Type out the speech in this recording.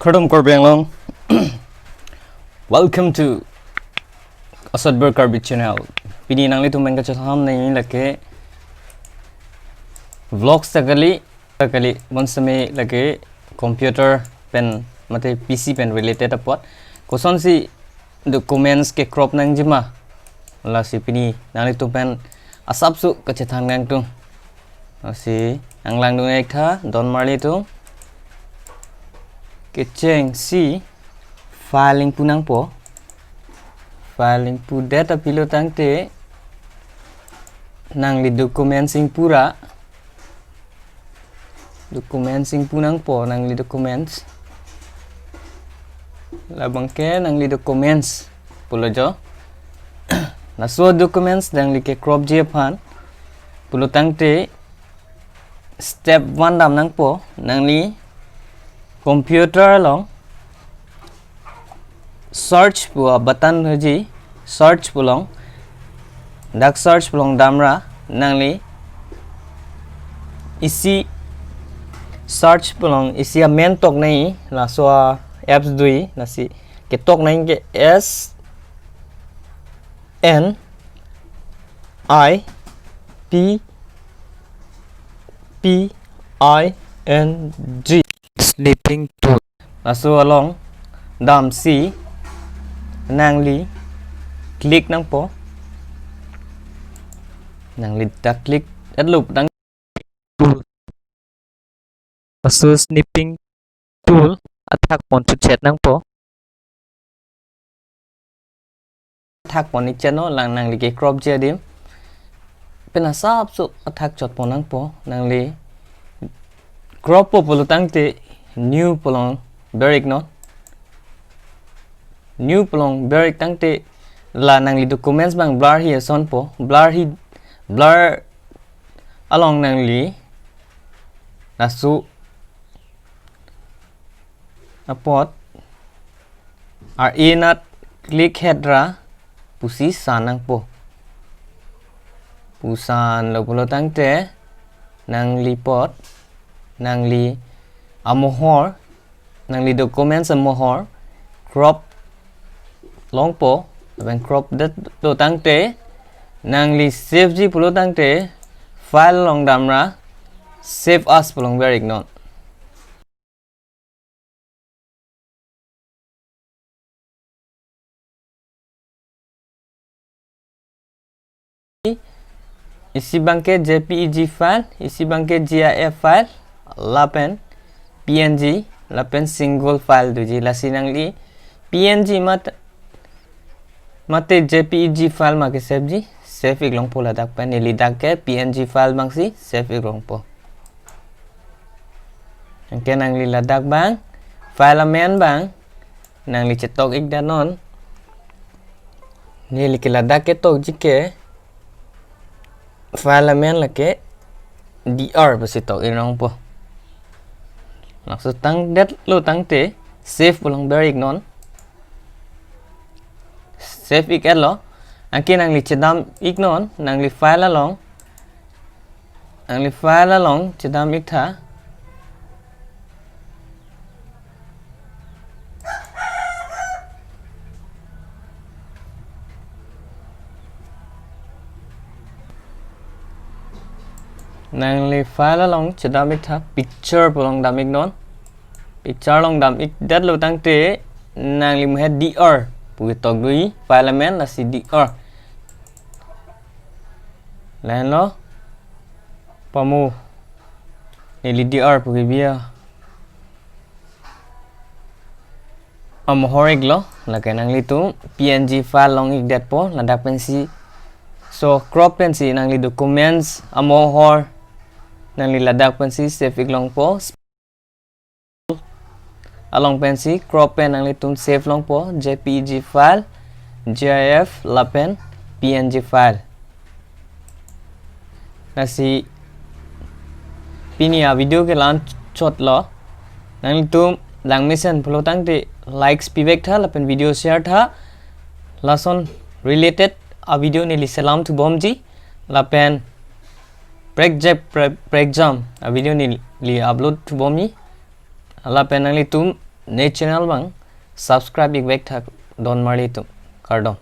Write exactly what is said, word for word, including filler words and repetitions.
Kardom Karbi Anglong. Welcome to Asad Ber Karbi channel. Pini nanglitum pen kachethan nangji lake vlogs ta kali, ta kali, bonsitame lake computer pen mate P C pen related apot kosonsi documents ke crop nangjima, lasi pini nanglitum pen asapso kachethan nangtung. Lasi nanglangdun-ik tha, don marlitum. Kechengsi file ingpu nangpo. File ingpudet aphi lo tangte nangli documents ingpu ra. Documents ingpu nangpo, nangli documents. Labang ke nangli documents pulo jo. Laso documents nangli ke cropji aphan pulo tangte step one dam nangpo, nangli computer along search pu a button hoji, search pu along, dak search pu along damra, nangli isi search pu along isi amen tok nangji, laso a apps do, lasi ketok nangji ke S N I P P I N G, snipping tool. Laso along damsi nangli click nangpo. Nangli ta click-et lo tang tool. Laso snipping tool athak pon chotchet nangpo. Athak pon-ik chet non, lang nangli ke cropji adim. Pen asapso athak chot pon nangpo, nangli croppo pulo tangte new pu along ber-ik non. New pu along ber-ik tangte la nangli documents abang blur hi asonpo, blur hi, blur along nangli laso apot ar-e nat click-et ra pusi san nangpo. Pusan lo pulo tangte nangli apot, nangli amohor, nangli documents amohor crop longpo, lapen crop-det lo tangte nangli saveji pulo tangte file along damra save as pu along ber-ik non. Isi abang ke J P E G file, isi abang ke G I F file, lapen P N G, lapen single file doji. Lasi nangli P N G mat-, mate J P E G file ma ke saveji, save-ik longpo ladak pen. Neli dak ke P N G file abangsi save-ik longpo. Anke nangli ladak abang, file amen abang nangli chetok-ik da non. Neli ke ladak ketokji ke file amen lake D R pusi tok-ik longpo. Laso tangdet lo tangte save pu along ber-ik non. Save-ik-et lo. Anke nangli chedam-ik non, nangli file along. Nangli file along chedam-ik tha. Nangli file along chedam-ik tha, picture pu along dam-ik non. Picture along dam-ikdet lo tangte nangli muhe D R pu ketok do, file amen lasi D R. Lahenlo. Pamo. Neli D R pu kebi amohor-ik lo, lake nanglitum P N G file long-ikdetpo, ladak pensi, so crop pensi nangli documents amohor nangli ladak pensi save-ik longpo. Along pensi crop pen nanglitum save longpo, J P E G file, G I F lapen P N G file. Lasi pini a video ke la-anchot lo. Nanglitum langmesen pulo tangte likes pivek tha lapen video share tha. Lason related a video neli selam thubomji. Lapen prekjak pre-, prekjam a video neli upload thubomji. Lapen nanglitum Ne channel abang subscribe ik vek tha don marli atum. Kardom.